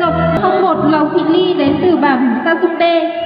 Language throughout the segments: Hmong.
Cặp không một Lầu Thị Ly đến từ bản Sa Sung Đê.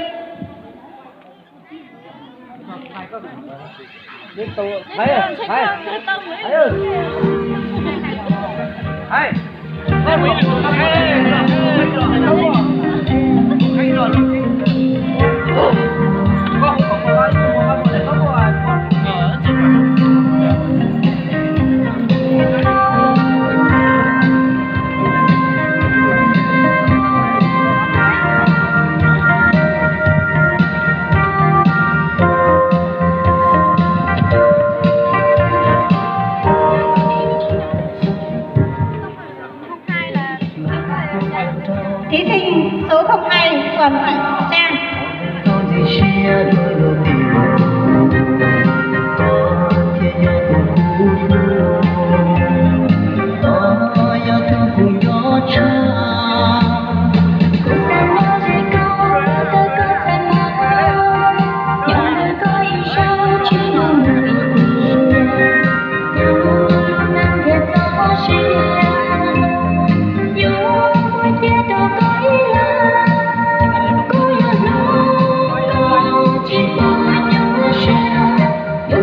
Thí sinh số không hai, Tuần Thoại Trang.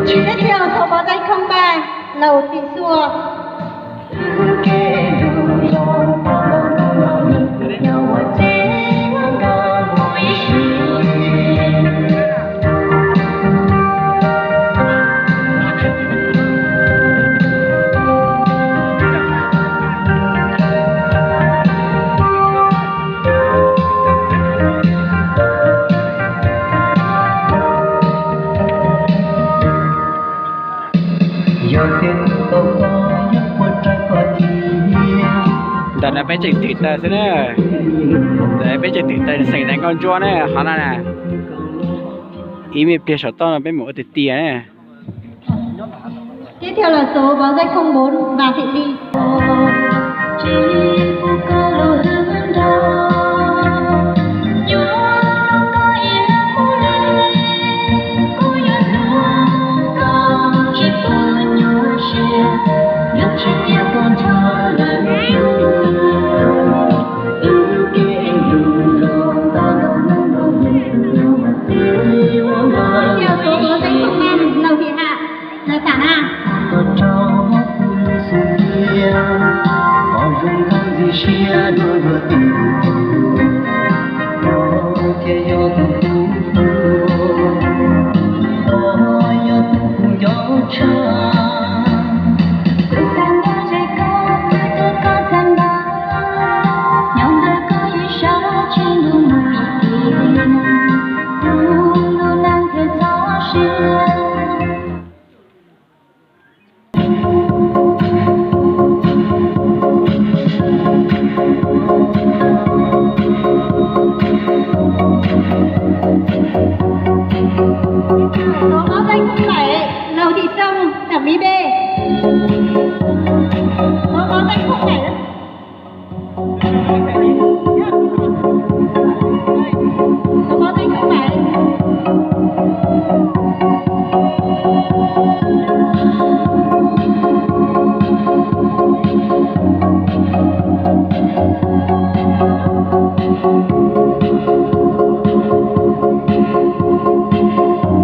Tiếp theo số báo danh không ba, Lầu Thị Xua. Ntawm no peb tseem twm tawm xwb na. Ntawm peb tseem twm tawm xeem Nais Nkauj Ntsuab na, qhov no na. Ib me pliag saum toj no peb mus ua tiag tiag na. Tiếp theo là số báo danh không bốn, Vàng Thị Ly. Tiếp theo số báo danh không năm, Lầu Thị Hạ. Là Khả Năng. Số báo danh không bảy, Lầu Thị Sông, thẩm mỹ B. Số báo danh không bảy. Số báo danh không bảy.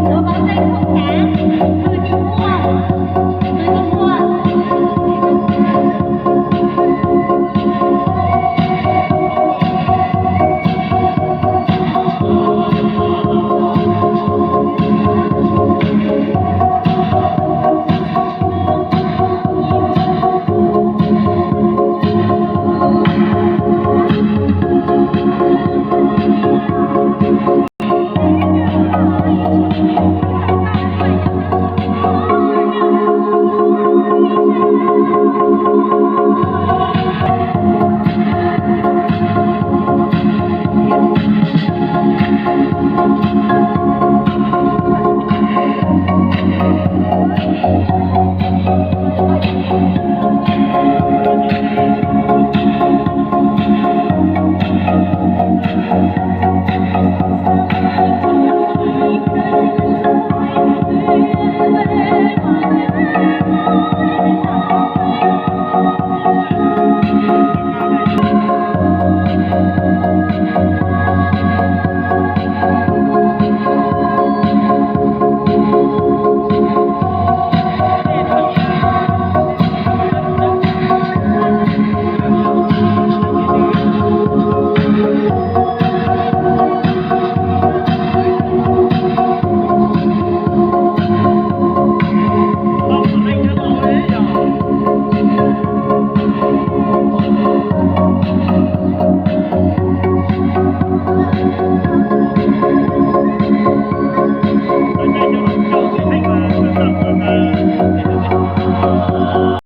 Số báo danh không tám, Bùi Thị Mua.